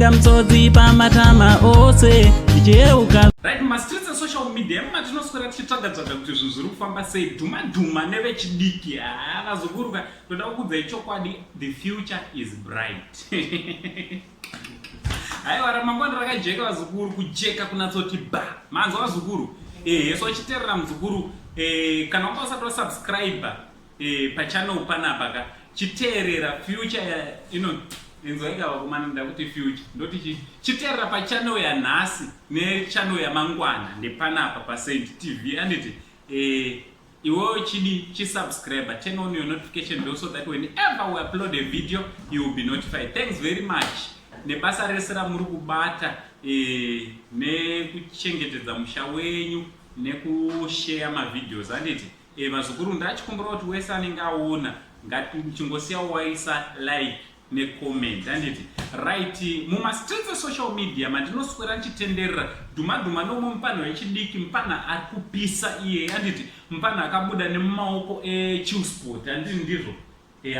Ndinobuda musodzi pamatama ose ndichiyeuka. Right, mumastreets esocial media matinoswera tichitsvaga tsvaga kuti zvinhu zviri kufamba sei, dhuma dhuma nevechidiki. Haa, vazukuruka, ndoda kukudzai chokwadi, the future is bright. Haiwa, ramangwana rakajeka vazukuru, kujeka kunatsoti ba. Manzwa vazukuru? Ehe, so chiteerera muzukuru, kana wanga usati wasubscribe pachannel panapa ka, chiteerera future ya ino inzwaika vakomana, ndakuti future ndoti chi chiteerera pachannel yanhasi nechannel yamangwana ndepanapa paSaint TV, anditi? Iwewo chidi chisubscribe, turn on your notification bell so that whenever we upload a video you will be notified. Thanks very much nebasa rese ramuri kubata nekuchengetedza musha wenyu nekushare mavideos, anditi? Vazukuru, ndachikumbira kuti wese anenge aona ngatichingosiyawo waisa like necomment, handiti? Right, mumastreets esocial media mandinoswera ndichitenderera dhuma dhuma noumwe mupana wechidiki, mupana ari kupisa iye, handiti? Mupana akabuda nemumaoko eChillsport, handiti ndizvo?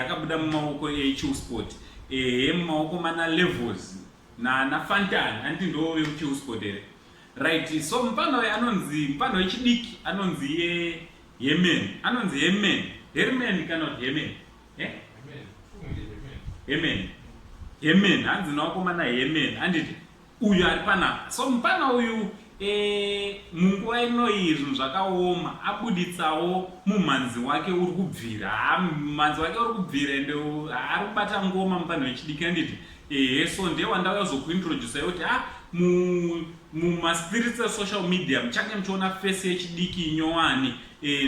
Akabuda mumaoko eChillsport, ehe, mumaoko mana Levels nana Fantan, handiti ndo vekuChillsport here? Right, so mupana uyu anonzi mupana wechidiki anonzi iye Yemen, anonzi Yemen, Herman kana kuti Yemen, eh? Yemen, Yemen, hanzi nawakomana Yemen, handiti? Uyu ari panapa. So mupana uyu munguva inoyi zvinhu zvakaoma, abuditsawo mumhanzi wake uri kubvira. Ha, mumhanzi wake uri kubvira ende ari kubata ngoma mupana wechidiki, handiti? Ehe, so ndewandauya zokuintrodusa yekuti ha, mumastreets esocial media muchange muchiona face yechidiki inyowani.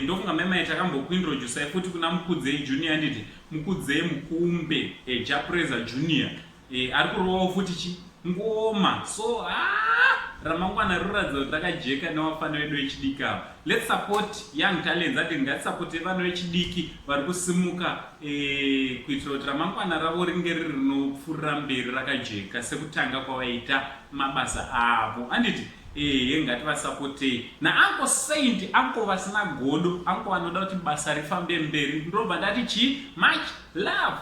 Ndofunga maimai takambokuintroducai futi kuna Mukudzei Junior, handiti? Mukudzei Mukumbe, Jah Prayzah Junior, ari kurovawo futi chi ngoma. So ah, ramangwana rinoratidza kuti rakajeka nevafana vedu vechidiki ava. Let's support young talents ati ngatisapote vana vechidiki vari kusimuka kuitira kuti ramangwana ravo ringe riri rinopfuurira mberi rakajeka sekutanga kwavaita mabasa avo, handiti? Ehe, ngativasapotei naUncle Saint, uncle vasina godo, uncle vanoda kuti basa rifambe mberi. Ndobva ndati chii? Much love.